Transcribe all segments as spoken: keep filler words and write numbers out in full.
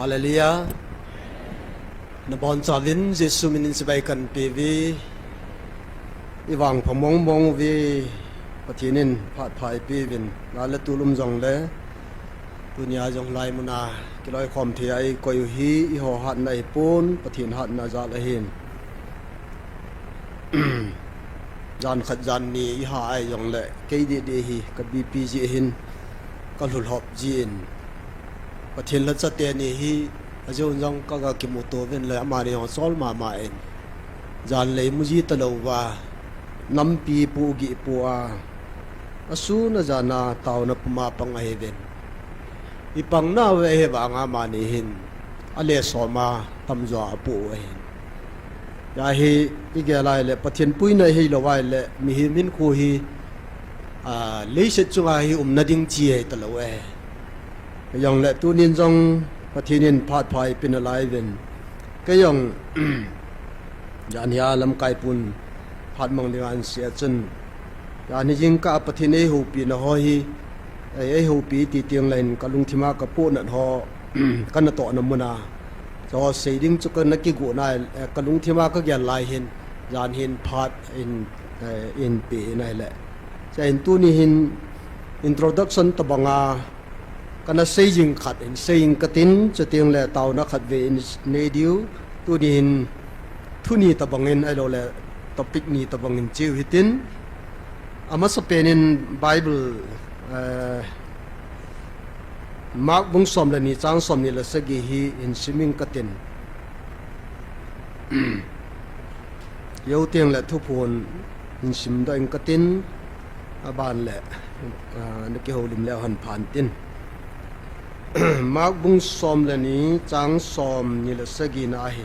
Hallelujah. Nabonchauvin Jesu minin chibai kahin peuve. Ivangpha mongmong uve. Pathen in phatpha eipeuvin, gal le tul um jongle, tunia jong hilai muna kiloikhom thei a eikoi u hi eiho hatna ahipon, Pathen hatna jal ahin. Jan khat jan ni iha ahi jongle, kei dehdeh hi ka BP jeh hin, kalhulhop jin, Pathen lhacha teni hi, ajeh un jong kaga kimuto uvin le, amani jong achol mama in, jan le imu ji talouva, nampi pu gih pu a, asun ajan a taona puma pang ahiuvin, ipang nauve, ahivanga amani hin, ale som a tamjo a apoh u ahin. Hia hi igel a ahile, Pathen puina ihilou a ahile, mihem hinkho hi, a, leiset chunga hi umna ding chi ahitalou e. Hijongle tunin jong Pathen in phatpha eipe nalaiuvin, kei jong, jan hia lamkai pun phat mang dinga ahin sei a chun, jan hi jingkah a Pathen eihoupina ho hi, ei, eihoupi ti tengle hin kalungthima kapohnat ho, kanatohna muna, chu sei ding chu kana kigoh na, eh, kalungthima kagel lai hin, jan hin phat in, eh, eipe in ahile, chuin tuni hin introduction tobanga kana sei jing khat in sei inge katin, chutengle taona khatvei in nei diu, tuni hin thu ni tobangin ahiloule topic ni tobangin cheu hitin, amasapen in Bible, eh, Mark bung som le ni chang somni le sagi hi hin sim inge katin. Jou tengle thuphon hin simdoh inge katin, aban le, ah, nakihoulim leu hen phan tin. Mark bung som le ni chang somni le sagina ahi.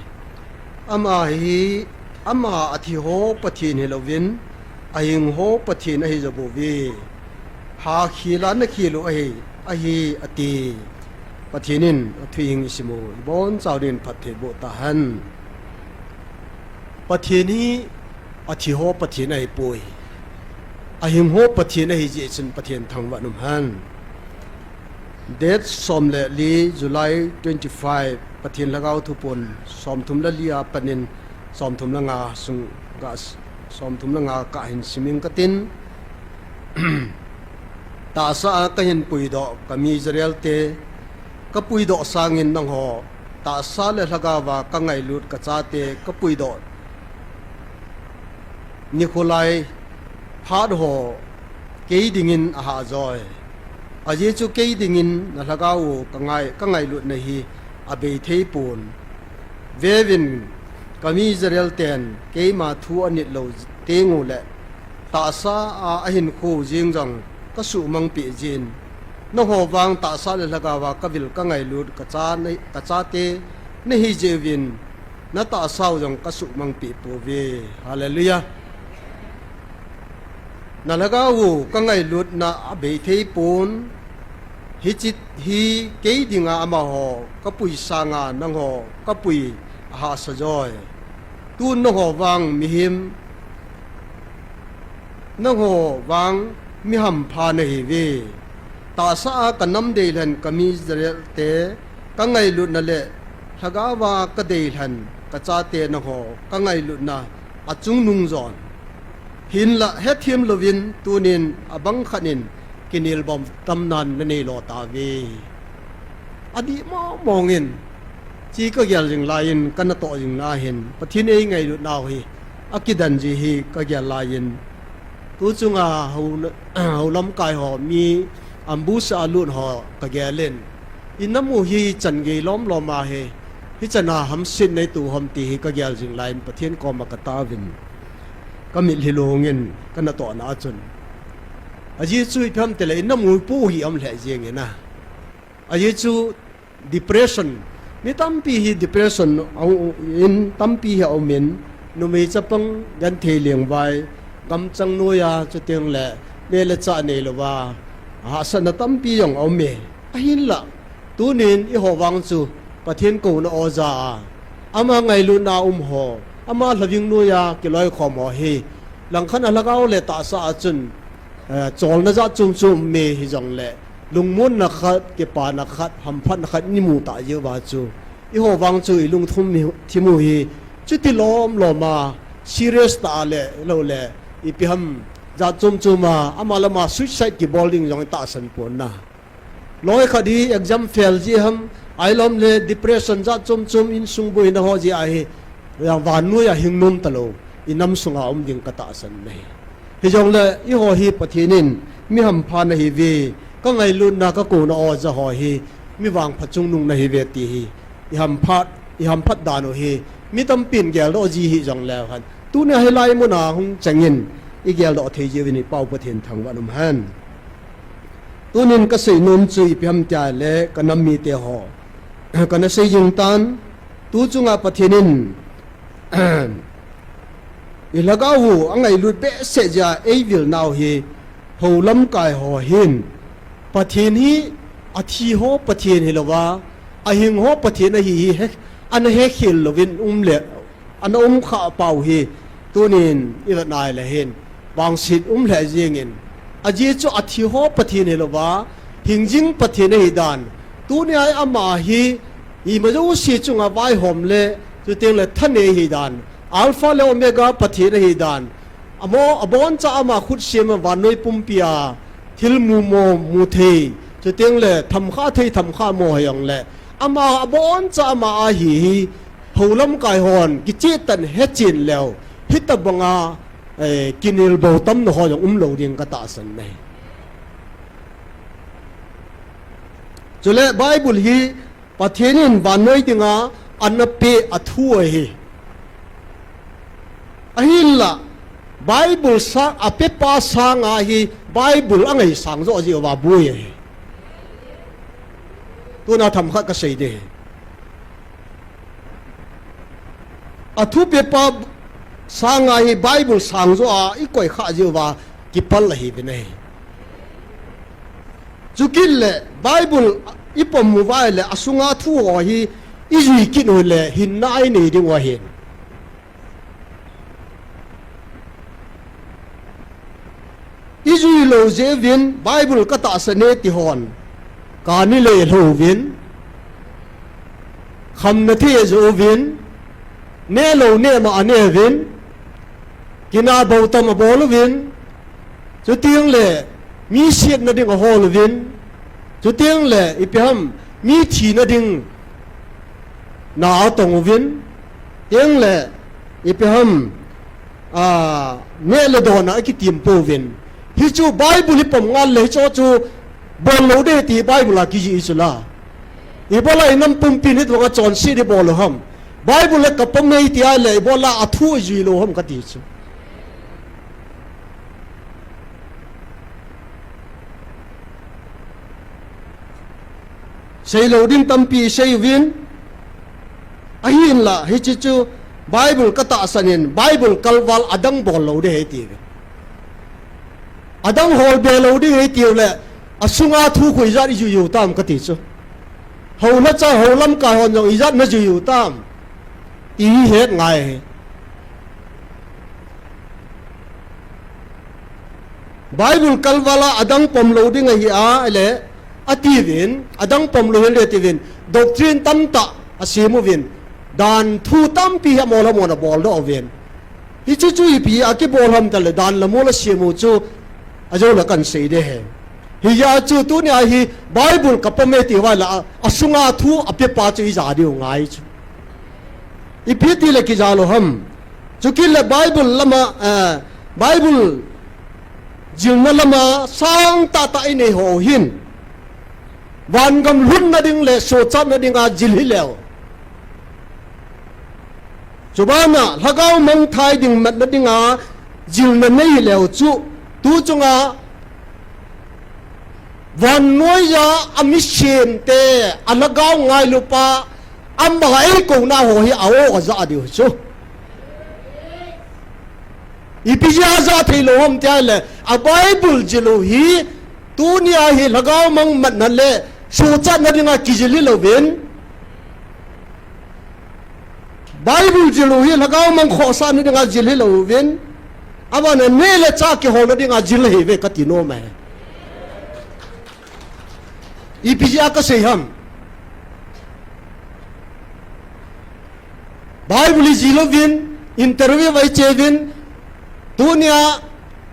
Ama hi, ama athiho Pathen hilouvin, ahingho Pathen ahijobouve. Hakhel a nakhel u ahi, ahi, ati. Pathen in athihing isimu ibonchauvin phatthei boh tahen. Pathen hi athiho Pathen ahipoi. Ahingho Pathen ahijeh chun Pathen thangvah in umhen. Date som le li, July twenty-five, Pathen Lhagao thuphon somthum le li a panin somthum le nga sung ga, somthum le nga kah hin sim inge katin. Tahsa a kahin puidoh kami Israelte kapuidoh sangin nangho tahsa le lhagao a kangailut kachate kapuidoh nikho lai phat ho kei dingin ahahjoi. Ajeh chu kei dingin nalhagao u kangai, kangailutna hi abei theipon. Veuvin, kami Israelten keima thu anitlou tengule tahsa a ahinkho jeng jong kasuhmangpeh jin. Nangho vang tahsa le lhagao a kavil kangailut kacha, kachate nahijeh uvin, natahsau jong kasuhmangpeh pouve. Hallelujah. Nalhagao u kangailutna abei theipon. Hiche hi kei dinga amaho kapui sanga nangho kapui ahahsa joi. Tun nangho vang mihem, nangho vang mihampha nahiuve. Tahsa a kanam deilhen kami Israelte kangailutna le lhagao a kadeilhen kachate nangho kangailutna achungnung jon. Hinla hethem louvin tunin abang khat in kinelbom tamnan nanei lo tauve. Adih mongmong in, hiche kagel jing laiyin, kanatoh jingna hin, Pathen eingailut nau hi akidan ji hi kagel laiyin, tu chunga hou, hou lamkai ho, mi ambush a lut ho kagel in, inam u hi chan gei lomlom ahi, hichan a hamsetna itoh ham ti hi kagel jing laiyin Pathen koma kataovin, kamitlhi lungin kanatohna a chun, ajeh chu ipi ham itile inam u ipoh u hi aum lheh jengin a, ajeh chu depression, mi tampi hi depression a um, in tampi hi aumin, numei chapang genthei lengvai, gamchang noiya, chutengle neh le chah neilouva hahsatna tampi jong aume. Ahinla tunin eiho vang chu Pathen kouna oja a, ama ngailutna a um ho, ama lhaving noiya kiloikhom ho hi, langkhat a lhagao le tahsa a chun, eh, cholna jat chom chom um e, hijongle lungmonna khat, kipana khat, hamphatna khat, i mu ta jeh uva chu. Eiho vang chu i lungthim mi, thim u hi, chuti lom lom a, serious ta le, lo le, ipi ham, jat chom chom a, ama lama suicide kibol ding jong i tahsan pon na. Loi khat hi exam fail ji ham, ailom le depression jat chom chom insung boina ho ji ahi, yang vannoi a hing nom ta lo, i nam sunga um ding ka tahsan na hi. Hijongle eiho hi Pathen in mi hampha na hi ve, ka ngailutna ka kona o ja ho hi, mi vangpha chungnung na hi ve ti hi, i hamphat, i hamphat dan u hi, mi tampin geldoh ji hi jongle han. Tunia hilai muna hung chengin, i geldoh thei jiuvin i Pau Pathen thangvah in um hen. Tunin ka seinom chu ipi ham tia le ka nam mite ho. Kana sei jing tan, tu chunga Pathen in, i lhagao u angailut behseh jeh a eivil nau hi, hou lamkai ho hin. Pathen hi, athi ho Pathen hilouva, ahing ho Pathen ahi hi, he, ana hekhel louvin um le, ana um kha pau hi, tunin i vet nai le hin, vangset um lheh jingin. Ajeh chu athi ho Pathen hilouva, hingjing Pathen ahi dan. Tunia ama hi, ima jouse chunga vaihom le, chuteng le thanei ahi dan. Alpha le Omega Pathen ahi dan. Amo, aboncha ama khut sem a vannoi pumpi a, thil mumo, mu thei, chuteng le, thamkha thei, thamkha mo hijongle. Ama aboncha ama ahi hi, hou lamkai hon, kicheh tan hechen leu, hitabanga, eh, kinelbou tamna ho jong um lou ding ka tahsan na hi. Chule Bible hi Pathen in vannoi dinga ana pe a thu ahi. Ahinla, Bible sang, a pepa sanga hi Bible angaisang jo jeh uva boi ahi. Tuna themkhat ka sei ding ahi. A thu pepa sanga hi Bible sang jo a i koi kha jeh uva kipal ahi ve na hi. Chukit le Bible i pom uva le a sunga thu ho hi i jui kit u le hinna i nei ding u ahi. I jui lou jeh uvin Bible ka tahsan e ti hon. Kani le lou uvin. Khamna thei ajo uvin. Neh lou neh ma a neh uvin. Kina bou tam abol uvin. Chuteng le mi siatna ding ahol uvin. Chuteng le ipi ham mi thina ding na atong uvin. Teng le ipi ham a, neh le don a akitim pouvin. Hichu Bible hi pom ngal le hichu chu bol lou ding ti Bible a kijih chu la. Ibola i nam pumpin hitabanga chonset i bol u ham. Bible le ka pom e ti a le ibola a thu i jui lou ham kati chu. Sei lou ding tampi sei uvin. Ahinla, hiche chu Bible ka tahsan in, Bible kalval adang bol lou ding ahi ti ve. Adang hol be lou ding ahi ti le, a sunga thu khu ijat i jui u tam kati chu. Hou na cha, hou lamkai hon jong ijat na jui u tam. Ti hi het ngai ahi. Bible kalval a adang pom lou ding ahi a, le, ati uvin, adang pom lou hel le ati uvin, doctrine tamtah asem uvin, dan thu tampi hi amol amol a bol doh uvin. Hichu chu ipi a kibol ham tale, dan le mol asem u chu, ajo le kan sei ding ahi. Hijeh a chu tunia hi Bible ka pom e ti uva le a, a sunga thu a pepa chu i ja diu ngai chu. Ipi ti le kija lou ham. Chukit le Bible lama, eh, Bible jilna lama sang tahtah i nei ho hin. Vangam lhunna ding le sochatna dinga jil hi leu. Chubana lhagao mangthai ding matna dinga jilna nei leu chu. Tu chunga vannoi a a misemte, a lhagao ngailupa, ama eikouna ho hi a o a ja diu chu. Ipi jeh a ja thei lou ham tia le, a Bible jil u hi, tunia hi lhagao mang matna le, sochatna dinga kijil hi louvin. Bible jil u hi lhagao mang khohsahna dinga jil hi louvin. Abana neh le chah kiholna dinga jil ahi ve kati nom e. Ipi jeh a kasei ham? Bible hi jilouvin, interview vai cheuvin, tunia,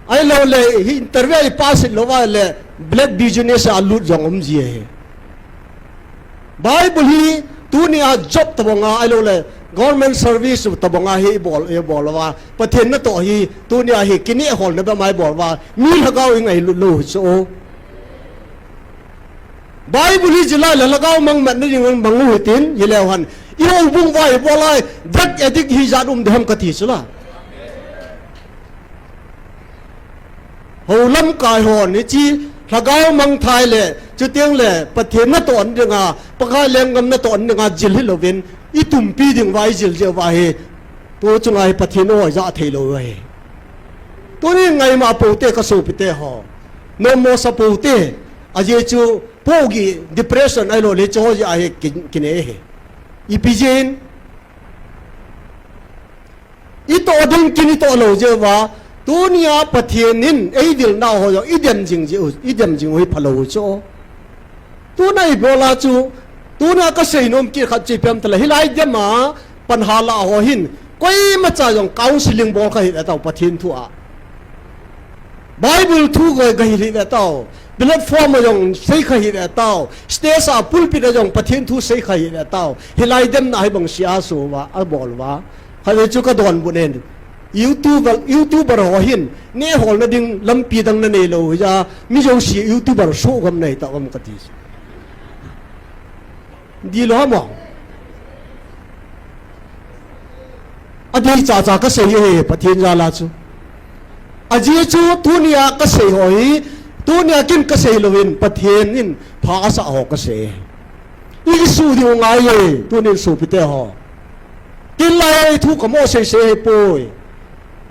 ahilouleh, hi interview a i pass lou va le, black business a lut jong um ji ahi. Bible hi, tunia job tabang a, ahilouleh, government service tabang a hi bol, i bol va. Pathen natoh hi, tunia hi, kineh holna bep a i bol va. Mi lhagao i ngailut lou chu. Bible hi jilai le lhagao mang matna ding mang u hitin, hileu hen. I houbung vai bolai, drug addict hi jat um ding ham kati chu la. Hou lamkai hon, hiche, lhagao mang thai le, chuteng le, Pathen natoh dinga, Pakai lenggam natoh dinga, jil hilouvin, i tumpi ding vai jil jeh va hi. Tu chunga hi Pathen o ja thei lou ahi. Tuni ngaima pou te ka sopite ho. Nommo sa pou te. Ajeh chu pogi depression ahilouleh chu ho jeh a hi kin, kinei hi. Ipi jeh in. I toh ding kin i toh lou jeh va. Tunia Pathen in ei vilna ho jong i dem jing jeh u, i dem jing u hi phalou chu. Tuna i bola chu, tuna ka seinom kit khat chu ipi ham itile, hilai dem a, pan hala ho hin, koimacha jong counseling bol kha hih ve tao, Pathen thu a. Bible thu goi kha hih ve tao, platform a jong sei kha hih ve tao, stage a pulpit a jong Pathen thu sei kha hih ve tao, hilai dem na hi bang sia so va, a bol va. Kha ve chu ka donbut nen. YouTuber, YouTuber ho hin, neh holna ding lampi dang na nei lou, hija, mi jouse YouTuber so gam nei ta gam kati. Di lou mo. Adei chacha ka sei e, Pathen jal a chu. Ajeh chu, tunia ka sei ho hi, tunia kin ka sei louvin, Pathen in pha asa ho ka sei. I kisuh diu ngai e, tunin sopite ho. Tin lai thu ka mo sei sei poi.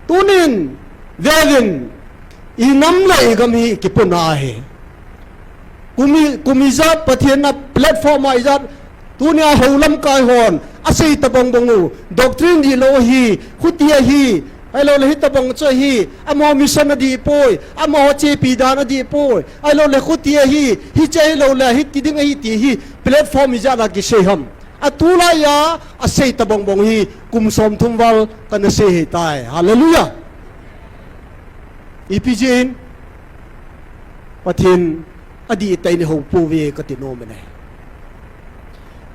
Tunin, vevin, i nam le i gam hi kipuna ahi. Kumi, kumi jat Pathen na platform a i jat, tunia hou lamkai hon, asei tabang bang u, doctrine di lou hi, khuti ahi, ahilouleh hi tabang chu ahi, amaho mission a di poi, amaho chepi dan a di poi, ahilouleh khuti ahi, hiche ahilouleh, hiti ding ahi ti hi, platform i jat a kisei ham. Atulai a, asei tabang bang hi, kum som thum val, kana sei hih tai. Hallelujah. Ipi jeh in, Pathen, adih tah in i hou pouve kati nom e.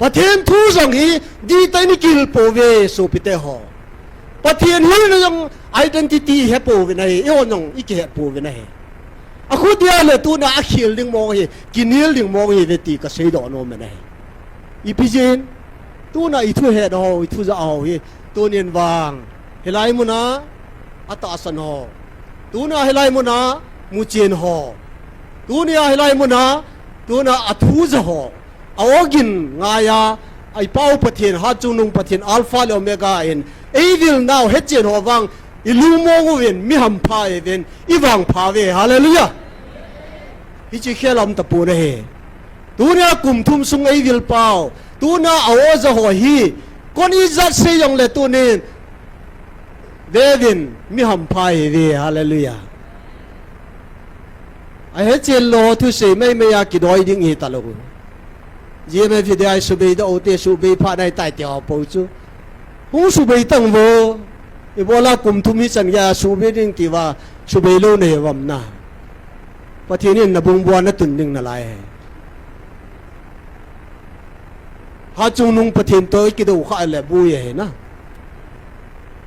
Pathen thu jong hi, dih tah in i kihil pouve, sopite ho. Pathen hilna jong identity i he pouve ahi, i hon jong i kihe pouve ahi. Akhutia le tuna a khel ding mong hi, kinel ding mong hi ve ti ka seidoh nom e. Ipi jeh in, tuna i thu het ho, i thu ja ho hi, tunin vang. Hilai muna, atahsan ho. Tuna hilai muna, muchen ho. Tunia hilai muna, tuna athu ja ho. A ogin ngaiya, a i Pau Pathen, Hatchungnung Pathen, Alpha le Omega in, ei vil nau hechen ho vang, i lungmong uvin, mi hampha uvin, i vangpha uve, hallelujah. Hiche khel a um tapon ahi. Tunia kum thum sung ei vil pau, tuna a o ja ho hi, kon ijat sei jongle tunin, vevin, mi hampha ihiuve, hallelujah. Ahechen lou thusei meimei a kidoi ding ihi talou. G M F D I subei doh u te, subei pha nai tai te ho pou chu. Hung subei tang vo. Ibola kum thum hichan geiya subei ding tiva, subei lou nahi uvam na. Pathen in nabung bua natun ding nalai ahi. Hatchungnung Pathen toh i kidou kha le bui ahi na.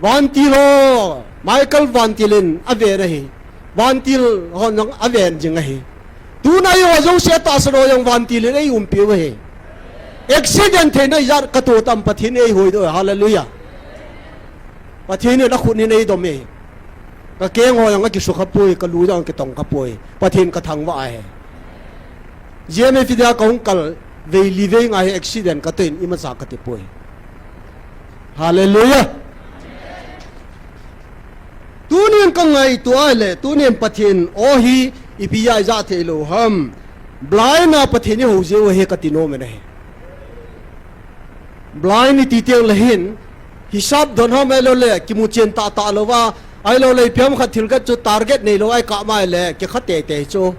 Vantil ho, Michael Vantil in aven ahi. Vantil ho nang aven jing ahi. Tuna eiho jouse atahsan ho jong Vantil in ei umpi u ahi. Accident theina ijat katoh tam Pathen in ei hoidoh, hallelujah. Pathen in akhut in ei dom e. Ka keng ho jong akisukha poi, ka lu jong akitong kha poi. Pathen ka thangvah ahi. G M F D A ka hung kal vei li vei nga hi accident ka toh in imacha ka ti poi. Hallelujah. Tunin ka ngaito a le, tunin Pathen o hi ipi a ija thei lou ham. Blind a Pathen i hou jeh u ahi ka ti nom e ahi. Blind i ti teng le hin, hisap don ham ahilou le, kimu chen tah tah lou va, ahilou le, ipi ham khat thil khat chu target nei lou a i kap mai le, kikha tei tei chu.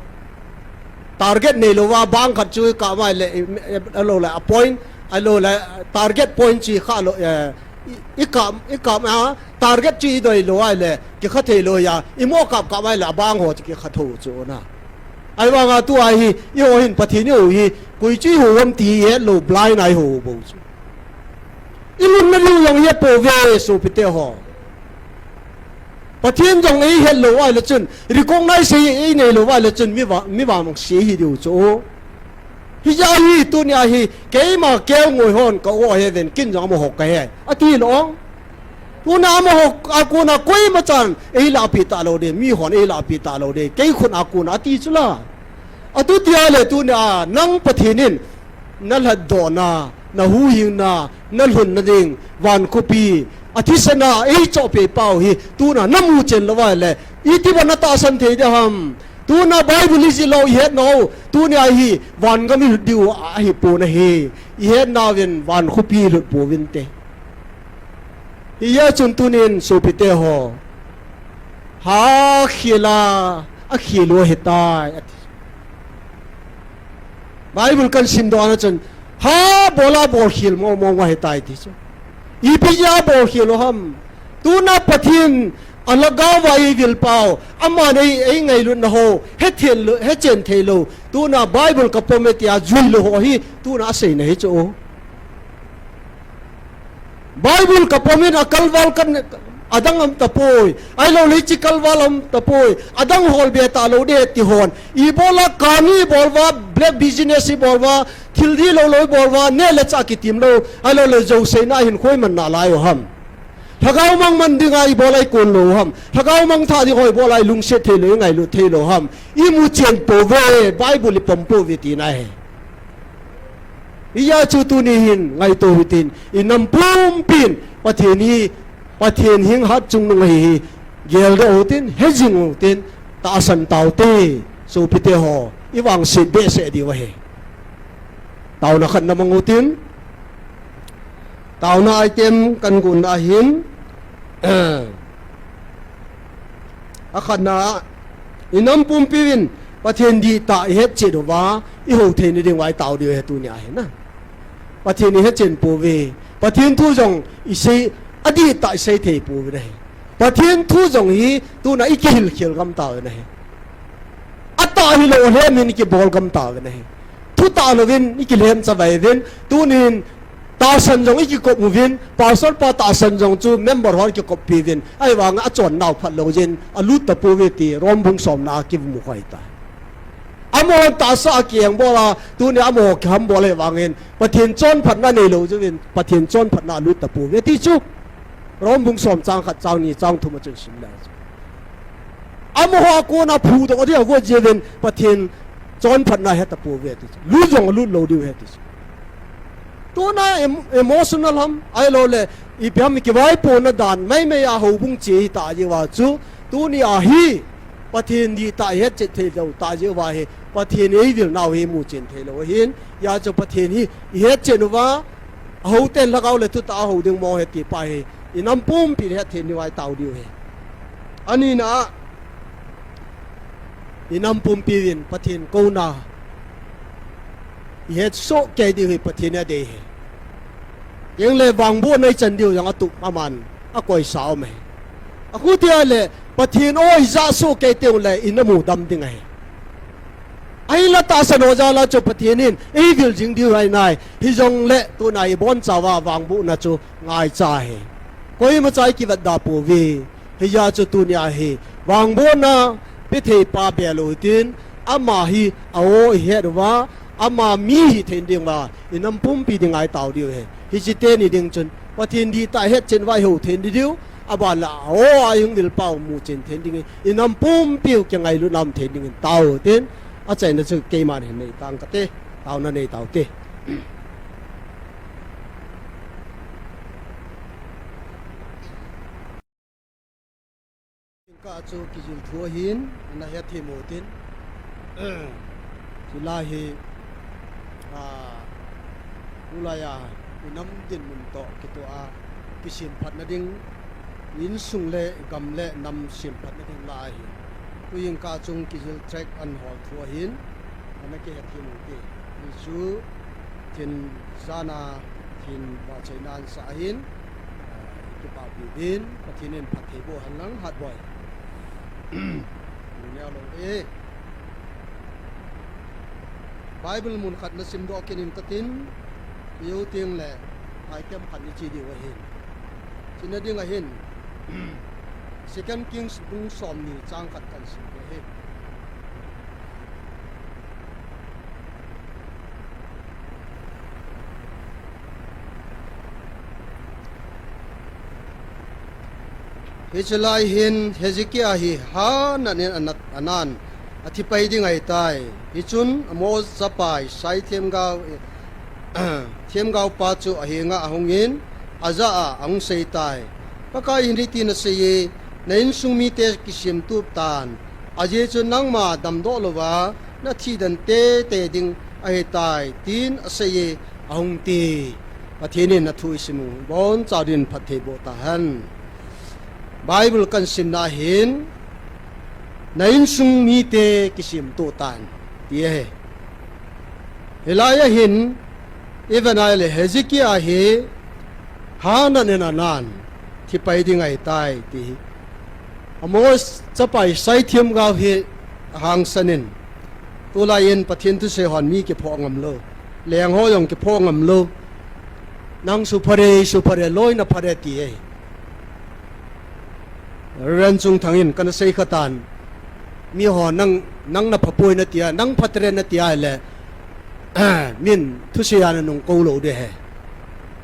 Target neilou va, bang khat chu i kap mai le, i, i, a lo le, a point, a lo le, target point chu i kha lo, eh, i, i kap, i kap a, target chu i doi lou ai le, kikha thei lou a, i mo kap kap mai le, a bang ho chu kikha thou chu na. Ahivanga tua hi, i ho hin Pathen i ho hi, koi chu i ho ham ti i het lou, blind a i ho bou chu. I lhunna diu jong i het pouve, sopite ho. Pathen jong ei het lou ai le chun, recognize ei, ei nei lou ai le chun, mi va, mi vang se hi diu chu. Hijeh a hi, tunia hi, keima kelngoi hon ka o he ven, ken jong amaho ka he. Ati lou. Tuna amaho, a kona koima chan, ei lahpeh talou de, mi hon ei lahpeh talou de, kei khun a kona ati chu la. Atu tia le tunia, nang Pathen in, na lhatdohna, na huhhingna, na lhunna ding, van khopi, a thisan a, ei chohpeh pau hi, tuna na muchen lou vai le, iti ban na tahsan thei ding ham. Tuna Bible i jih lou i het nau, tunia hi, van gam i lut diu ahi pon ahi, i het nauvin, van khopi lut pouvin te. Hijeh chun tunin sopite ho. Ha khel a, a khel u ahitai, ati. Bible kan simdoh na chun, ha bol a bol khel mong mong ahitai ti chu. Ipi jeh a bol khel u ham. Tuna Pathen a lhagao va i vil pau, aman ei, ei ngailutna ho, he thei lou, he chen thei lou. Tuna Bible ka pom e tia jui lou ho hi, tuna a seina hi chu. Bible ka pom in a kalval kan adang um tapoi. Ahilou le hiche kalval um tapoi. Adang hol be talou de ti hon. Ibola kani bol uva, black business i bol uva, thil dihlou lou i bol uva, neh le chah kitim lou. Ahilou le jouseina hin khoi man nalai u ham. Lhagao mang man dinga ibola i kon lou ham. Lhagao mang thah dinga ibola i lungset thei lou, i ngailut thei lou ham. I muchen pouve, Bible i pom pouve tina ahi. Hijeh chun tuni hin ngaito hitin, i nam pumpin, Pathen hi, Pathen hing hatchungnung ahi hi, geldoh utin, hejing utin, tahsan taute, sopite ho, i vangset behseh diu ahi. Taona khat na mang utin, taona item kan gon na hin, eh, Akhatna, i nam pumpi in Pathen dihtah i hetchen uva, i hou theina diuva i tao diu ahi tunia hi na. Pathen i hetchen pouve. Pathen thu jong i sei, adihtah i sei thei pouve na hi. Pathen thu jong hi tuna i kihilkhel gam tauve na hi. Atah hilou lhem in i kibol gam tauve na hi. Thutah louvin i kilhem chavai uvin, tunin tahsan jong i kikop uvin, pastor pa tahsan jong chu member hon kikoppi uvin, ahivanga achonnau phatlou jeh in, alut tapouve ti, Rom bung somna a kimu khoi tai. Amaho tahsa a kiengbol a, tunia amaho kihambol ahivangin, Pathen chonphatna neilou jeh uvin, Pathen chonphatna alut tapouve ti chu. Rom bung som chang khat, chang ni, chang thum a chun sim le chu. Amaho a kona phudoh dia vo jeh uvin Pathen chonphatna he tapouve ti chu. Lut jong lut lou diu ahi ti chu. Tuna em-, emotional ham, ahilou le, ipi ham i kivaipona dan, maimai a houbung che hita jeh uva chu, tunia hi, Pathen dihtah i hetchen thei lou tah jeh uva hi, Pathen in eivil nau hi muchen thei lou ahin, hijeh chun Pathen hi, i hetchen uva, Ahou ten lhagao le thutah a hou ding mong ahi ti pa hi, i nam pumpi in het thei diuva i tao diu ahi. Anina a, i nam pumpi in Pathen kouna i het soh kei diu hi Pathen in adei ahi. Tengle vangbohna i chan diu jong atup aman akoisa um ahi. Akhutia le Pathen o i ja soh kei teng le i na mudam ding ahi. Ahinla tahsan ho jal a chu Pathen in eivil jing diu ahi nai. Hijongle tuna i bonchauva vangbohna chu ngaicha ahi. Koimacha i kivetda pouve. Hijeh chun tunia hi vangbohna pethei pa belou hitin, ama hi a o i het uva, ama mi hithei diuva, i nam pumpi dinga i tao diu ahi. Hiche teni ding chun Pathen dihtah i hetchen uva i hou thei diu, aban le a o a i hung vil pau muchen thei dingin, i nam pumpiu kingailutna um thei dingin tao tin, achaina chu keiman hin nei tang kate, taona nei taute. Ka chu kijil thu ahin, ana hethem utin. Chulai hi, a, tulai a, i nam dinmun toh kitoh a, kisemphatna ding, insung le gam le nam semphatna ding la ahi. Tuhin ka chung kijil track an hol thu ahin. Ana kihethem ute. Hichu thin jana thin vahchoina ansa ahin, ah, kipahpi din, Pathen in phatthei boh hen lang Hatboi. Nuneo lo e. Bible mun khat nasim doh kit in katin, iu ting le, item khat ni chi diu ahin. China ding ahin, Second Kings bung somni chang khat kan sim ve hi. Hiche lai hin Hezekiah hi hanat in anat, anan, athi pai ding ahitai. Hichun Amoz chapa Isai themgao, themgao pa chu ahenga ahungin, ajah a ahung seitai. Pakai hin hitin aseiye, na insung mite kisemtup tan. Ajeh chu nangma damdoh louva, nathi den teitei ding ahitai, tin aseiye, ahung ti. Pathen in athu isim u, boncha din phatthei boh tahen. Bible kan simna hin, na insung mite kisemtup tan, ti ahi. Hilai a hin, iven ahile Hezekiah hi, hanat in anan, thi pai ding ahitai, ti hi. Amoz chapa Isai themgao hi ahangsan in, tulai in Pathen thusei hon mi kiphoh ngam lou, leng ho jong kiphoh ngam lou, nang su phare, su phare, loi na phare ti e. Reverend Chungthang in kana sei khatan, mi ho nang, nang na phapoi na tia, nang phatre na tia le, min thusei a nanung kou lou ding ahi.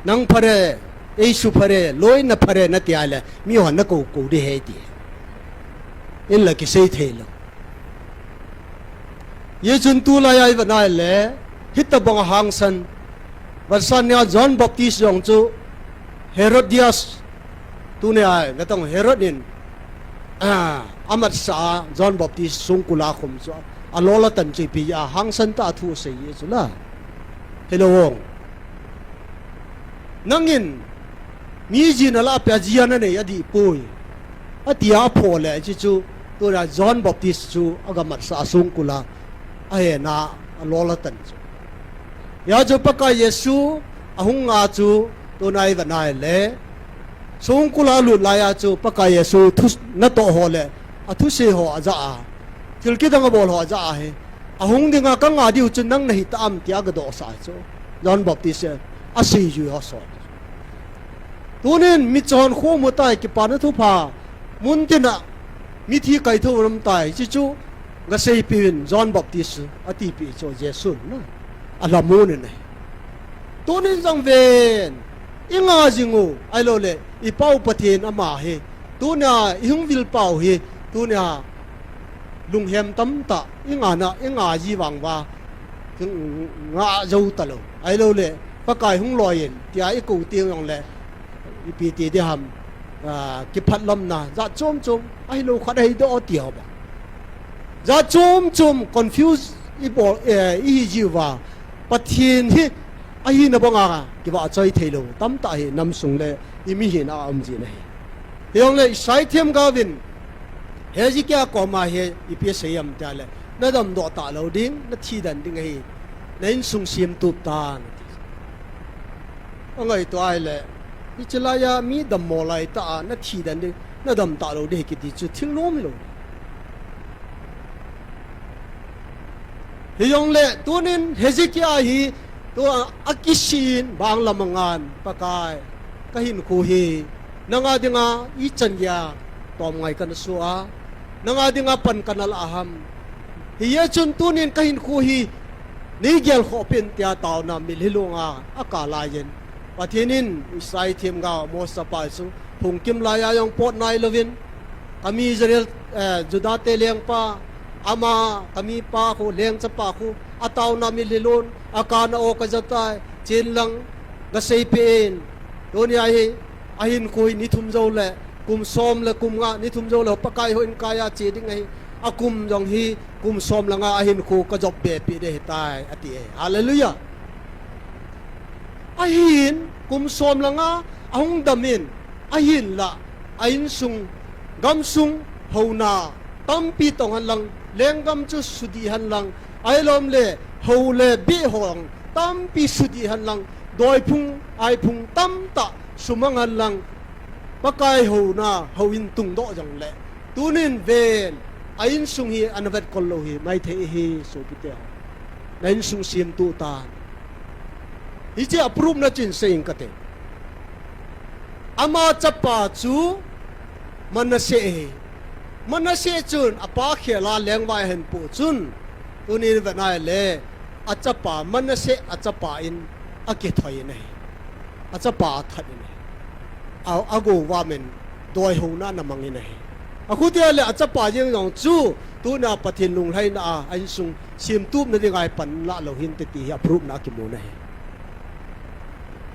Nang phare, ei su phare, loi na phare na tia le, mi ho na kou kou ding ahi ti. Inla kisei thei lou. Hichun tulai a iven ahile, hitobang ahangsan. Vahsan nia John Baptist jong chu Herodias, tunia natong Herod in, ah, amatsah a John Baptist songkul a khum chu, alol atan chu ipi ahangsan tah a thu asei e chu la. Hello. Nangin, mi jin alah peh a ji ana nei adih poi. Atia aphoh le, hiche chu, tuna John Baptist chu, agamatsah a songkul a, ahena, alol atan chu. Hia chu Pakai Jesu, ahung nga chu, tuna iven ahile. Songkul a alut lai a chu, Pakai Jesu, thu, natoh ho le, athusei ho ajah a. Thil kidang abol ho ajah a hi. Ahung dinga kanga diu chu nang nahi tam tia agadohsah chu. John Baptist in asei jui ho son. Tunin michon khomu tai kipana thupha. Muntina mithi kaitho um tai. Hiche chu gaseipi uvin John Baptist atipi chu Jesu na. Alhamu ni nei. Tunin jong ven. Inga jing u. Ahilou le. Ipa u Pathen ama hi. Tunia ihung vil pau hi. Tunia lunghem tamtah, inga na, inga ji vang uva, nga jou talou. Ahilou le, Pakai hung loi in, tia ikou teng jong le, ipi ti ding ham, ah, kiphatlomna, jat chom chom, ahilou khat ahi doh ti ho ba. Jat chom chom, confuse ibol, eh, ihi jiuva, Pathen hi, ahina banga, kivahchoi theilou, tamtah hi, namsung le, imihina aum jin ahi. Hijongle Isai themgao vin, Hezekiah koma hi ipi asei em tia le, nadamdoh talou ding, nathi den ding ahi, na insung semtup tan ati. Angaito ahile, hiche laiya mi dammo laitah a, nathi den ding, nadam talou ding ahi kiti chu thil nom hilou. Hijongle, tunin Hezekiah hi, tua akisih in bang lam angan, Pakai, kahinkho hi, nanga dinga ichan geiya, tom ngai kana soh a, nanga dinga pan kana lah ham. Hijeh chun tunin kahinkho hi, neigel khoh peh in tia taona milhilunga, akah laiyin. Pathen in Isai themgao Moses pa chu, phungkim laiya jong pot nailouvin, kami Israel, eh, Juda te lengpa, ama, kamipa khu, leng chapa khu, ataona milhilun, akana o kajatai, chen lang, gaseipeh in, tunia hi, ahinkho hi ni thum jou le, kum som le kum nga, ni thum jou le, Pakai houin kaiya che ding ahi, akum jong hi, kum som le nga, ahinkho kajop be peh ding ahitai, ati e. Hallelujah. Ahin, kum som le nga, ahung dam in, ahinla, a insung, gamsung, houna, tampi tong hen lang, lenggam chu sudih hen lang, Ahilou le, hou le beh ho tampi sudih hen lang, doiphung, aiphung tamtah sumang hen lang, Pakai houna, houin tungdoh jongle, tunin ven, a insung hi ana vetkol lou hi maithei ahi, sopite ho. Na insung semtup tan. Hiche a proof na chun sei inge kati. Ama chapa chu Manasseh ahi. Manasseh chun apa khela lengvai ahin poh chun, tunin ven ahile, achapa Manasseh achapa in akithoi in ahi. Achapa athat in ahi. A, agouvah in doihouna ana mang in ahi. Akhutia le achapa jeng jong chu, tuna Pathen lunglhaina a, a insung semtupna dinga hi pan lah lou hinte ti hi a proof na kimu in ahi.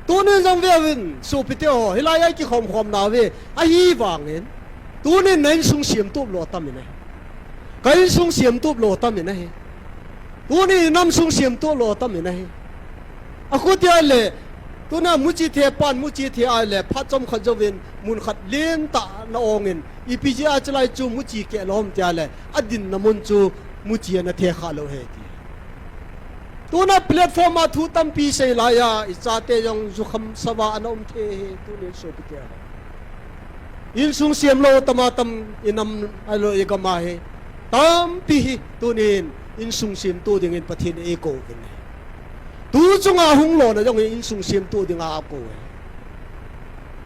Tunin jong veuvin, sopite ho, hilai a i kikhom khom nauve, ahivangin, tunin na insung semtup lou tam in ahi. Ka insung semtup lou tam in ahi. Tunin i nam sung semtup lou tam in ahi. Akhutia le, tuna muchi the pan, muchi the ahile, phat chomkhat jouvin, mun khat lentah na ong in, ipi jeh a chulai chu muchi keh lou ham tia le, adinna mun chu muchi ana the kha lou ahi ti. Tuna platform a thu tampi sei lai a, i chate jong jukham sava ana um thei ahi, tunin sopite ho. Insung sem lou tam a tam, i nam ahilou i gam a hi. Tampi hi, tunin insung semtup dingin Pathen in eikou uvin ahi. Tu chunga hung lona jong hi insung semtup dinga akou ahi.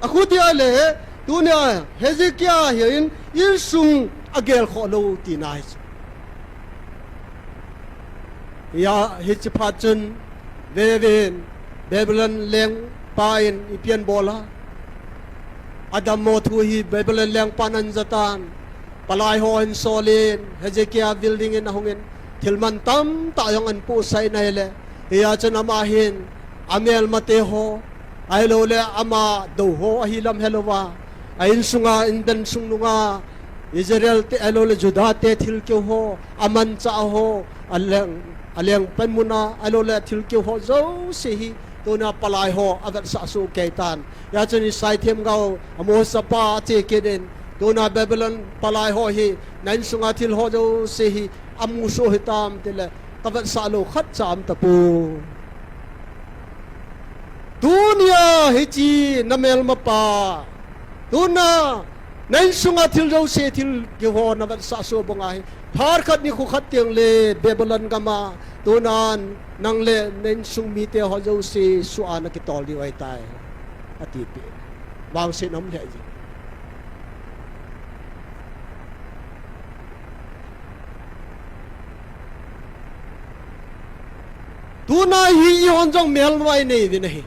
Akhutia le, tunia Hezekiah hi in, insung agelkhoh lou tina ahi chu. Hia, hiche phat chun, veuvin, Babylon lengpa in ipi ana bol a. Adammo thu hi Babylon lengpan ana jatan. Palai ho ahin sol in, Hezekiah building in ahung in, thil man tamtah jong ana pohsah in ahile. Hia chun ama hin, amelmate ho, ahilou le ama dou ho ahi lam helouva, a insunga, indan sung nunga, Israel te, ahilou le Judah te thilkeu ho, amanchah ho, aleng, aleng pen muna, ahilou le thilkeu ho jouse hi, tuna palai ho avetsah soh kei tan. Hia chun Isai themgao, Amoz chapa ache kit in, tuna Babylon palai ho hi, na insunga thil ho jouse hi, amu soh hitam tile, kavetsah lou khatcha aum tapoi. Tunia hiche na melmapa, tuna na insunga thil jouse thilkeu ho na vetsah soh banga hi, phat khat nikho khat tengle Babylon gam a, tuna nang le na insung mite ho jouse soh a na kitol diu ahitai, atipeh. Vangsetna um lheh jeng. Tuna hi eihon jong melma inei uvin ahi.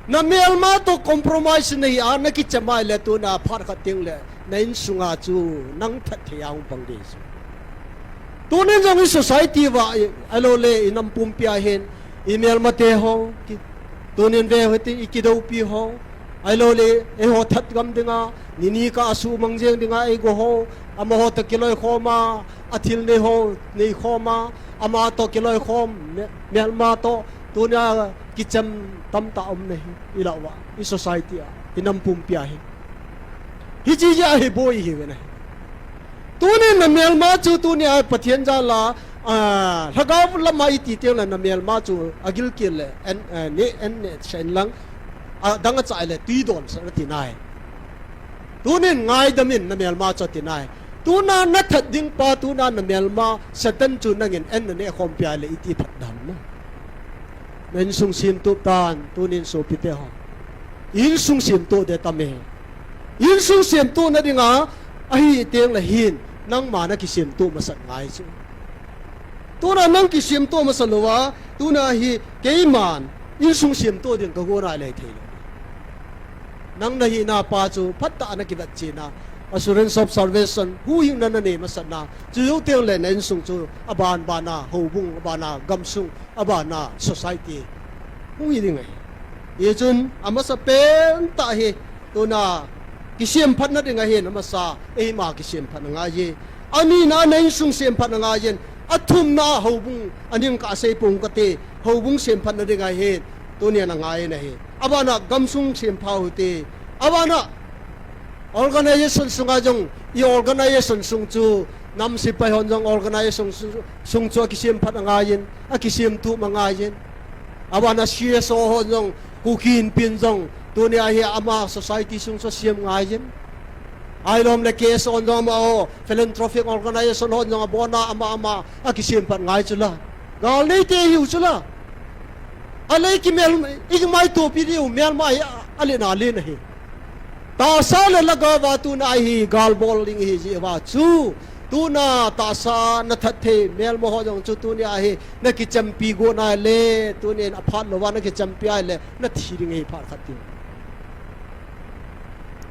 Na melma toh compromise nahi a, na kichem a ahile tuna phat khat tengle na insunga chu nang that thei a hung pang ding chu. Tunin jong i society uva, ahilou le i nam pumpi a hin, i melmate ho, ki, tunin ve hiti, i kidoupi ho, ahilou le eiho that gam dinga, nini kah a sumang jeng dinga eigo ho, amaho toh kiloikhom a, athil nei ho neikhom a, ama toh kiloikhom, me-, melma toh, tunia kichem tamtah um nahi, i lah uva, i society a, i nam pumpi a hi. Hiche jeh a hi boi ihiuve nahi. Tunin na melma chu tunia Pathen jal a, ah, lhagao lama iti tengle na melma chu agilkel le, en, eh, ne, en ne chen lang, adang acha le tui donsah in ati nai. Tunin ngaidam in na melma chu ati nai. Tuna na that ding pa, tuna na melma Satan chu nangin en na neh khompi a le iti phatdam na. Na insung semtup tan, tunin sopite ho. Insung semtup ding tam e. Insung semtup na dinga, ahi tengle hin, nangma na kisemtup masat ngai chu. Tuna nang kisemtup masa louva, tuna hi keiman, insung semtup ding kagon a lei thei lou. Nang na hina pa chu, phatah a na kivetchen a, assurance of salvation, huhhingna na nei masat na, chujou tengle na insung chu, aban ban a, houbung, aban a, gamsung, aban a, society, hung hi ding ahi. Hichun, amasapen tah hi, tuna, kisemphatna ding ahin, amasa, eima kisemphatna ngai e. Anina, na insung semphatna ngai in, athumna, houbung, aning kah a sei pong kate, houbung semphatna ding ahin, tunia na ngai in ahi. Aban a, gamsung sempha u hite. Aban a, organization sunga jong, i organization sung chu, Nam sepai hon jong organization sung, sung chu akisem phat angaiyin, akisem tup angaiyin. Abana C S O hon jong, Kuki Inpi in jong, tunia hi ama society sung chu asem ngaiyin. Ahilou le K S O hon jong ama o, philanthropic organization hon jong abona ama ama akisem phat ngai chula. Gal neite hiu chula. Alei kimel, ikimaitopi diu melma hi, a, alen alen ahi. Tahsa le lhagao va tuna hi gal bol ding ihi jeh uva chu. Tuna tahsa nathat thei melma ho jong chu tunia hi nakichampi got nai le, tunin aphat louva nakichampi ahile, nathi ding ahi phat khat ti.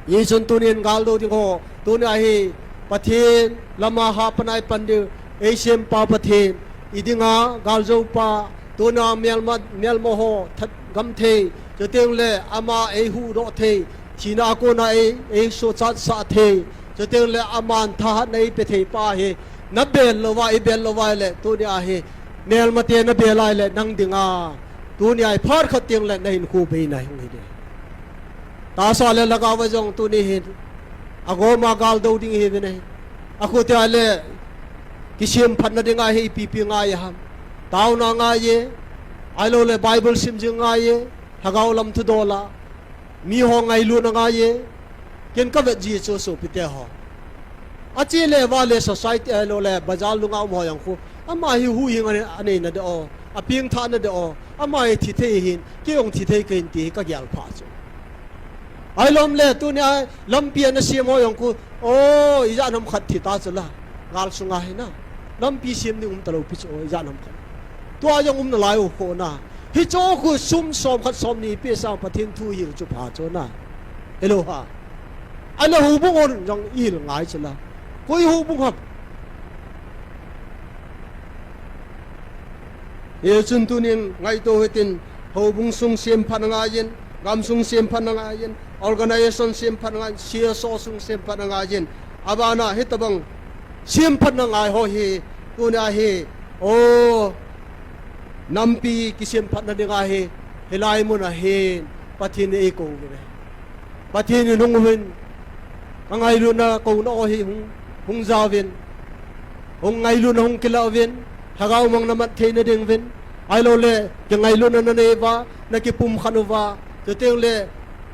Hichun tunin gal do ding ho, tunia hi Pathen lama hapan a ipan diu, eisempa Pathen, idinga galjoupa, tuna melma, melma ho that gam thei, chuteng le ama eihuhdoh thei, thina a kona ei, eisuhchatsah thei, chuteng le aman thahatna eipe thei pa hi, nabel louva, ibel louva le, tunia hi, melmate nabel a le, nang dinga, tunia hi phat khat teng le, nahinkho beina hung hi ding. Tahsa le lhagao va jong tuni hin, agoma gal do ding ihiuvin ahi. Akhutia le, kisem phatna dinga hi ipi ipi ngai ham. Taona ngaiye, ahilou le Bible sim jing ngaiye, lhagao lam thudola, miho ngailutna ngaiye, ken kavet ji chu sopite ho. Ache le va le society ahilou le bazar lunga um ho jong khu, ama hi huhhing anei, aneina de o, apengthahna de o, ama hi thithei hin, kei jong thithei kahin ti hi kagel pha chu. Ahilou le tunia lampi ana sem ho jong khu, o, ijat ham khat thi ta chula. Gal sunga hi na. Lampi sem ding um talou pi chu, o, ijat ham khat. Tua jong um nalai u kho na. Hichu khu sum som khat som ni ipe sang Pathen thu hil chu pha chu na. Hello ha. Ana houbung hon jong ihil ngai chula. Koi houbung ham. Hichun tunin ngaito hitin, houbung sung sem phat angaiyin, gamsung sem phat angaiyin, organization sem phat angaiyin, C S O sung sem phat angaiyin. Abana hitobang sem phat angai ho hi, tunia hi, o, nampi kisem phatna dinga hi, hilai muna hin, Pathen in eikouvin ahi. Pathen in hung uvin, kangailutna kouna ho hi hung, hung jaovin, hung ngailutna hung kilah uvin, lhagao mang namat theina dinguvin, ahilou le, kingailutna nanei uva, nakipumkhat uva, chuteng le,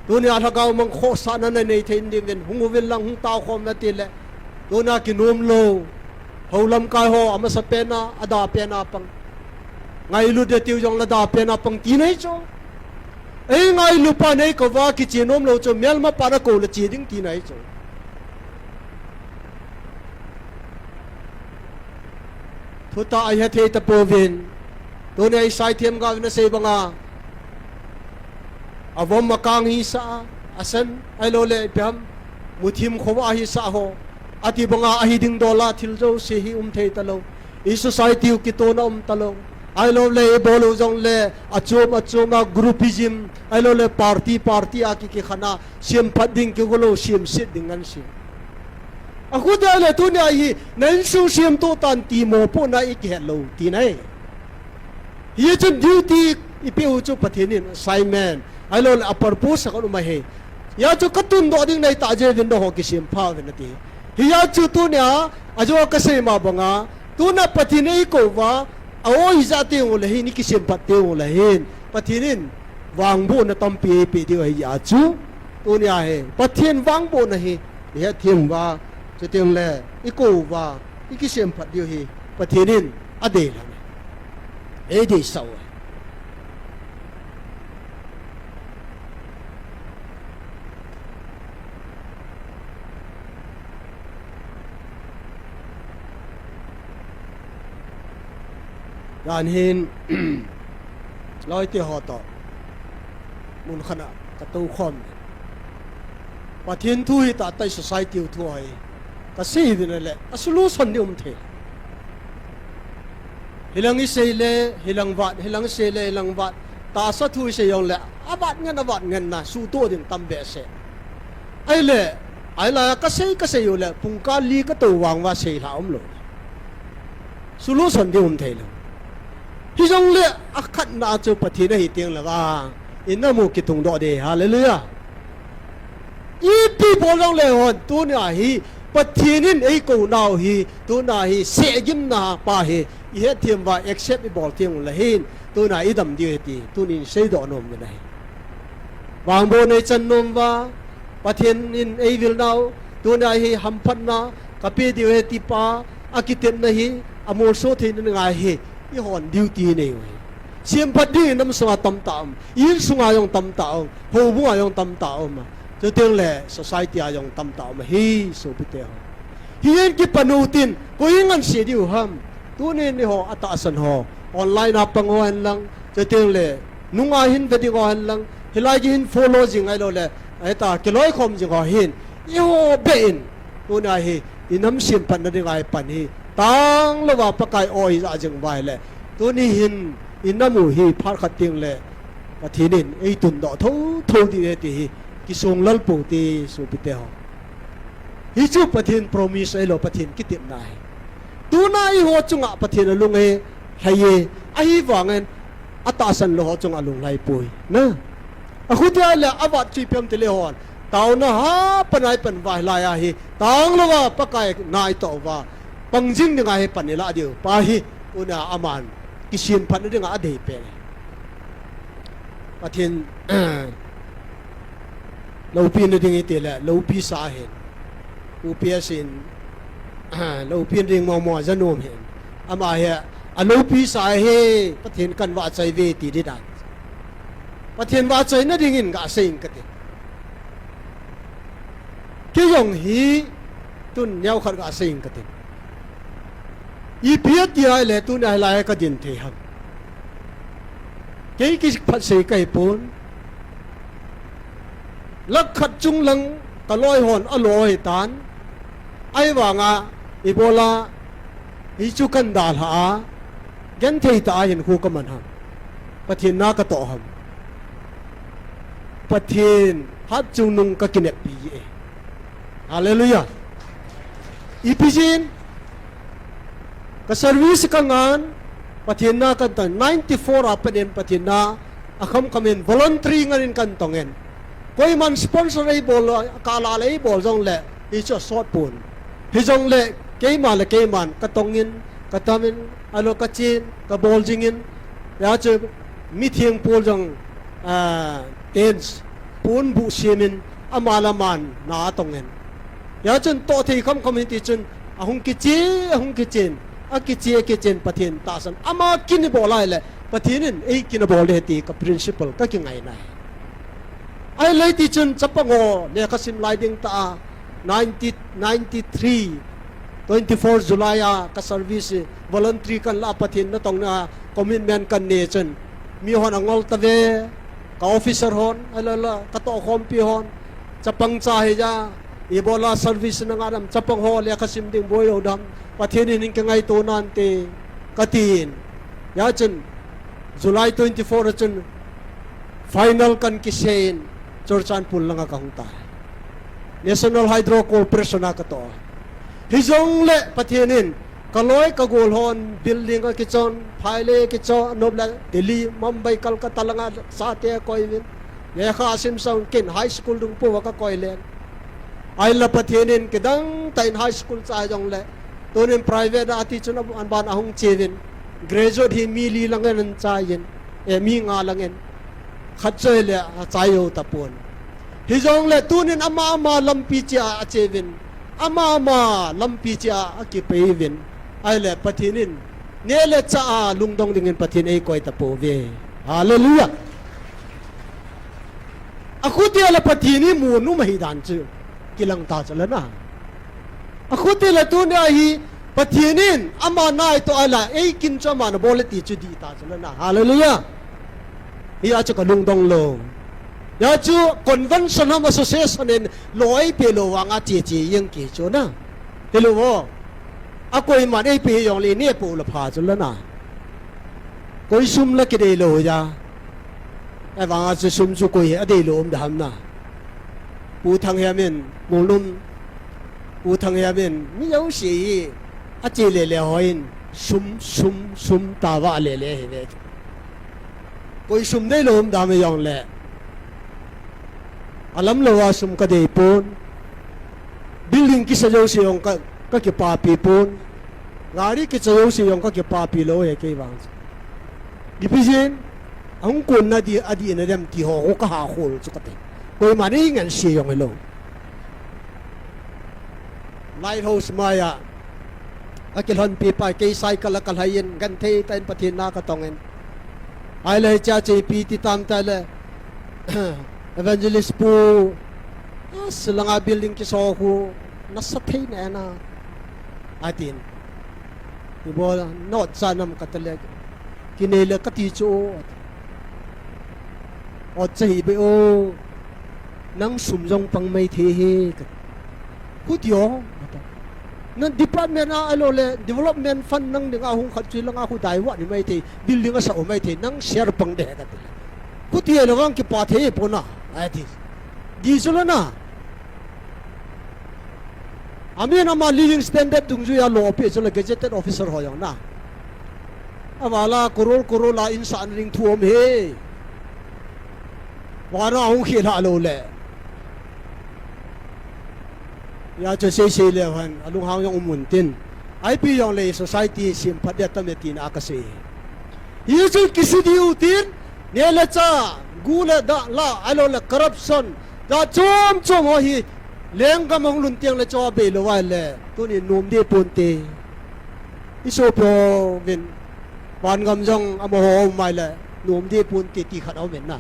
tunia lhagao mang khohsahna nanei thei dinguvin, hung uvin lang hung taokhom nati le, tunia kinom lou, hou lamkai ho, amasapen a, adahpen a pang. Ngailut de tiu jong le adahpen a pang tina hi chu. Eingailupa neikouva kiche nom lou chu, melmapan akou le che ding tina hi chu. Thutah ahi thei tapouvin. Tunia isei themgaovin asei banga. Avom akang hisah a, asan, ahilou le ipi ham, muthim khovah hisah ho. Ati banga ahi ding dola thil jouse hi um thei talou. I society u kitona um talou. Ahilou le ibol u jong le achom achom a groupism, ahilou le party party a ki, kikhen a, semphat ding kigolou, semset ding ngan sem. Akhutia le tunia hi, na insung semtoh tan ti mopohna ikihet lou, tina hi. Hichun duty ipeh u chu Pathen in assignment, ahilou le apurpose khat um ahi. Hia chu katundoh ding nahi tah jeh uvin nangho kisempha uvin ati. Hia chu tunia, ajo kasei ma banga, tuna Pathen in eikouva, a-o hijat teng u le hin, ikisemphat teng u le hin, Pathen in vangbohna tampi eipeh diu ahi a chu, tunia hi, Pathen vangbohna hi, ihet them uva, chuteng le, ikou uva, ikisemphat diu hi, Pathen in adei lhon e. Eideisah u e. Jan hin, loite ho toh, mun khat a katoukhom. Pathen thu hi tahtah i society u thu ahi. Kasei uvin ahile, a solution ding um thei. Hilang isei le, hilang vat, hilang isei le, hilang vat. Tahsa thu isei jong le, avat ngen, avat ngen na, suhtoh ding tam behseh. Ahile, ahilai a kasei, kasei u le, pungkal li katou vang uva seilhah umlou. Solution ding um thei lou. Hijongle akhatna chu Pathen ahi teng le vang, in namu kitungdoh ding, hallelujah. Ipi bol jongle hon, tunia hi, Pathen in eikou nau hi, tuna hi, sehgimna pa hi, ihet them uva accept ibol teng uleh hin, tuna idam diu ahi ti, tunin seidoh nom u ahi. Vangbohna ichan nom uva, Pathen in eivil nau, tuna hi hamphatna, kape diu ahi ti pa, akitepna hi, amolso theina ngai hi, ihon duty nei u ahi. Semphat ding inam sunga tamtah um, insung a jong tamtah um, houbung a jong tamtah um, chuteng le society a jong tamtah um ahi, sopite ho. Hihen kipan utin, koi ngan sei diu ham. Tunin eiho atahsan ho, online a pang ho hen lang, chuteng le nunga hin ve ding ho hen lang, hilai kihin follow jing ahilou le, ahita kiloikhom jing ho hin, eiho beh in, tuna hi, inam semphatna dinga ipan hi, tanglouva Pakai o ija jing uva ahile, tuni hin, inam u hi phat khat teng le, Pathen in eitundoh thotho diu ahi ti hi, kisonglel pou hite sopite ho. Hichu Pathen promise ahilou, Pathen kitepna ahi. Tuna eiho chunga Pathen alung e, lhai e, ahivangin atahsan lou ho chunga lunglhai poi. Na. Akhutia le avat chu ipi ham tile hon, taona hapan a ipan uva hilai a hi, tanglouva Pakai na itoh uva, pang jing dinga hi pan ilah diu pa hi, tuna aman kisemphatna dinga adei pen. Pathen loupina ding iti le, loupisa ahin. U P S in, loupina ding momo aja nom hin. Ama hi, aloupisa ahi, Pathen kan vahchoi uve ti ding dan. Pathen vahchoina dingin gasei ing kati. Kei jong hi, tun neokhat gasei ing kati. Ipi ati ahile, tuna hilai kadin thei ham. Kei kiphatsei kahipon. Lakh khat chunglang kaloi hon alo ahitan. Ahivanga, ibola, hichu kan dalha a, genthei tah a hinkho kaman ham. Pathen na katoh ham. Pathen hatchungnung kakineppi e. Hallelujah. Ipi jeh in, ka service kangan, Pathen na kantong, ninety-four a pat in Pathen na, akhamkham in voluntary ngan in kantong in. Koiman sponsor eibol, kalal eibol jongle, hichu asot pon. Hijongle, keima le keiman, katong in, katam in, alo kachen, kabol jing in, hijeh chun, mitheng pol jong, tents, ponbuh sem in, ama le aman na atong in. Hijeh chun toh thei khamkham hiti chun, ahung kiche, ahung kichen, akiche, akichen, Pathen tahsan. Ama kin ibol ahile, Pathen in eikin abol ding ahi ti ka principle, kakingaina ahi. Ahile hiti chun chapang ho, lekha sim lai ding tah a, ninety, ninety-three, twenty-four July a ka service, voluntary kanla, Pathen natongna commitment kannei chun, mihon angol tave, ka officer hon, ahilou le, katohkhompi hon, chapang cha hija, ibola service nanga dam, chapang ho lekha sim ding boi lou dam, Pathen in hin kingaito nante, katin. Hijeh chun, July twenty-four a chun, final kan kisei in, Churachandpur langa kahung tai. National Hydro Corporation a katoh. Hijongle Pathen in, kaloi kagol hon, building akichon, phailei akichon, anop le Delhi, Mumbai, Kolkata langa chate akoi uvin. Lekha asim sang ken high school dung pouva kakoi len. Ahile Pathen in kidang tah in high school chai jongle, tunin private a ati chun aban ahung cheuvin. Graduate hi mi li lang in anchai in, eh, mi nga lang in. Khat choi le achai jou tapon. Hijongle tunin ama ama lampi chea acheuvin. Ama ama lampi chea akipeuvin. Ahile Pathen in, neh le chah a lungdong dingin Pathen eikoi tapouve. Hallelujah. Akhutia le Pathen imu nom ahi dan chu kilang ta chu le na. Akhutia le tunia hi Pathen in ama naitoh ahile, eikin chu aman abol e ti chu dih ta chu le na. Hallelujah. Hia chu kalungdong lou. Hia chu convention ham association in lo eipeh lou vanga cheche jeng kei chu na. Hilou vo. Akoiman eipeh jongle ineh pou le pha chu le na. Koi sum la kideilou ja. Ahivanga chu sum chu koi hi adeilou um ding ham na. Pu Thanghiam in, Molnom, Pu Thanghiam in, mi jouse hi, ache lele hon, sum, sum, sum, tava lele hi ve. Koi sum deilou um ding ham jongle. Alamlou a sum kadei pon. Building kisa jouse jong ka, ka kipapi pon. Gari kisa jouse jong ka kipapi lou e kei vang. Ipi jeh in, ahung konna di, adih na dem ti ho, ho ka ha khol chu kati. Koima nei ngan se jong hilou. Lighthouse mai a, ka kilhonpi pa, kei cycle a ka lhai in, genthei tah in Pathen na ka tong in. Ahile hiche a chu ipi ti tam tah le, Evangelist pu, a, Shillong a building kiso khu, nasa thei nai na, atin. Ibol, na ot cha nam kati le, kinei le kati chu, ot cha hi be o, nang sum jong pang mai thei hi, ka, khuti o, ata. Na department a, ahilou le, development fund nang dinga hung khat chu lang a khu dai wa ni mai thei, building a sa o mai thei, nang share pang de kati le. Khuti e le vang kipa thei pon a, ati. Di chu la na. Amin ama living standard dungjui a lo pi chu la gazetted officer ho jong na. Avala crore crore la in sa an ring thu um he. Vana hung khel ha lou le. Hia chu sei sei le han, alunghang jong um un tin. Ipi jong le society semphat dia tam e tin a ka sei. Hichu kisudi u tin, neh le chah, gu le dah la, ahilou le corruption, jat chom chom ho hi, lenggam hung lhun teng le chu abei lou vai le, tuni nom di pon te. I sopi uvin, vangam jong amaho um mai le, nom di pon te ti khat aum in na.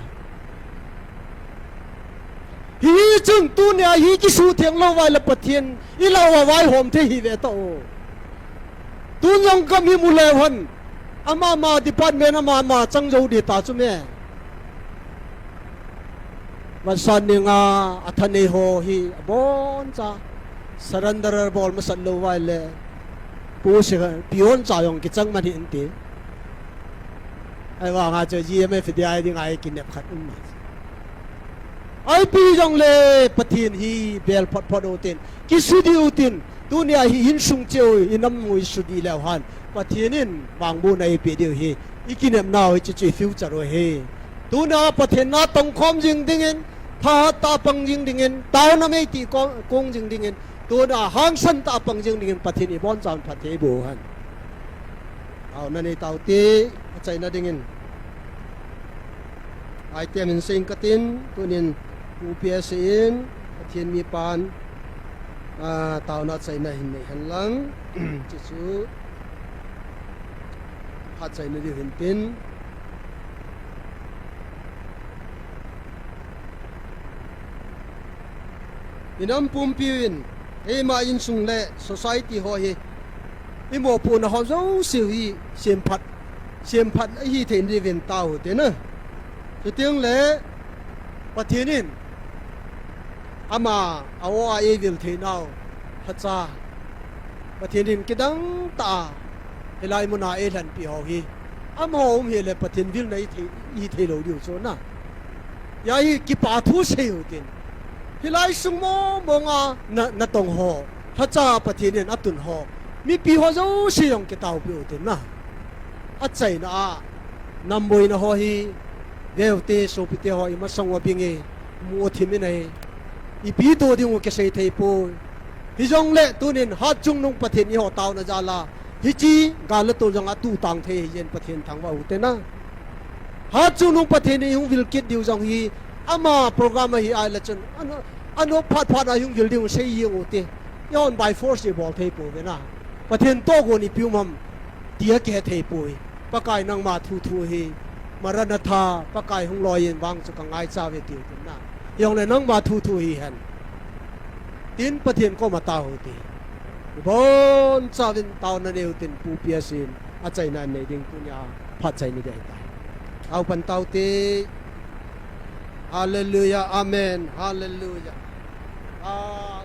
Hichun tunia hi kisutheng lou vai le Pathen, i lau a vaihom thei hi ve ta o. Tun jong gam hi mu leu hen, ama ama department ama ama chang jou di ta chu me. Vansan ninga, a thanei ho hi, abon cha, surrender bol masat lou vai le, pu se, peon cha jong kichang man hi in ti. Ahivanga chu G M F D I dinga hi kinep khat um ma. Ipi jong le Pathen hi bel phot phot u tin, kisudi u tin, tunia hi insung cheh u, i nam u i sudi leu hen, Pathen in mangbu na i pe diu hi, i kinep nau hi chu chu i future u hi. Tuna Pathen na tong khom jing dingin, thahat tah a pang jing dingin, taona mei ti ko-, kong jing dingin, tuna hangsan tah a pang jing dingin, Pathen in ibon chan phatthei boh hen. Taona nei tau te, achaina dingin. Item hin seiyin katin, tunin, U P S in, Pathen mipan, a, taona achaina hin nei hen lang, chuchu, phat achaina diu hin tin. I nam pumpi u in, eima insung le society ho hi, i mopohna ho jouse u hi semphat, semphat ahi thei diuvin tao te na. Chuteng le Pathen in ama a o a eivil thei nau, lhacha. Pathen in kidang tah a, hilai muna eilhenpi ho hi. Amaho um hile Pathen vilna i thei, i thei lou diu chu na. Hia hi kipa thu sei u tin. Hilai sung mong mong a na, na tong ho. Lhacha Pathen in atun ho. Mipi ho jouse jong kitaopi u tin na. Achaina a. Nam boina ho hi. Veu te, sopi te ho i masang u a bing e. Mu thim in ahi. Ipi to ding u kisei thei poi. Hijongle tunin hatchungnung Pathen in eiho taona jal a. Hiche gal le tol jong a tu tang thei hi jen Pathen thangvah u te na. Hatchungnung Pathen in hung vil kit diu jong hi ama program ahi a le chun. Ano, ano phat phat a hung vil diu sei jeng u te. Eihon by force i bol thei pou ve na. Pathen toh gon ipi um ham. Tia kihe thei poi. Pakai nangma thu thu hi. Maranatha, Pakai hung loi in vang chu ka ngaicha ve tiu tin na. Hijongle nangma thu thu hi hen. Tin Pathen koma tao u te. Ibon chauvin taona nei u tin Pu P S in achaina nei ding tunia phat achaina ding ahitai. Au pan tao te. Hallelujah, amen, hallelujah. Ah,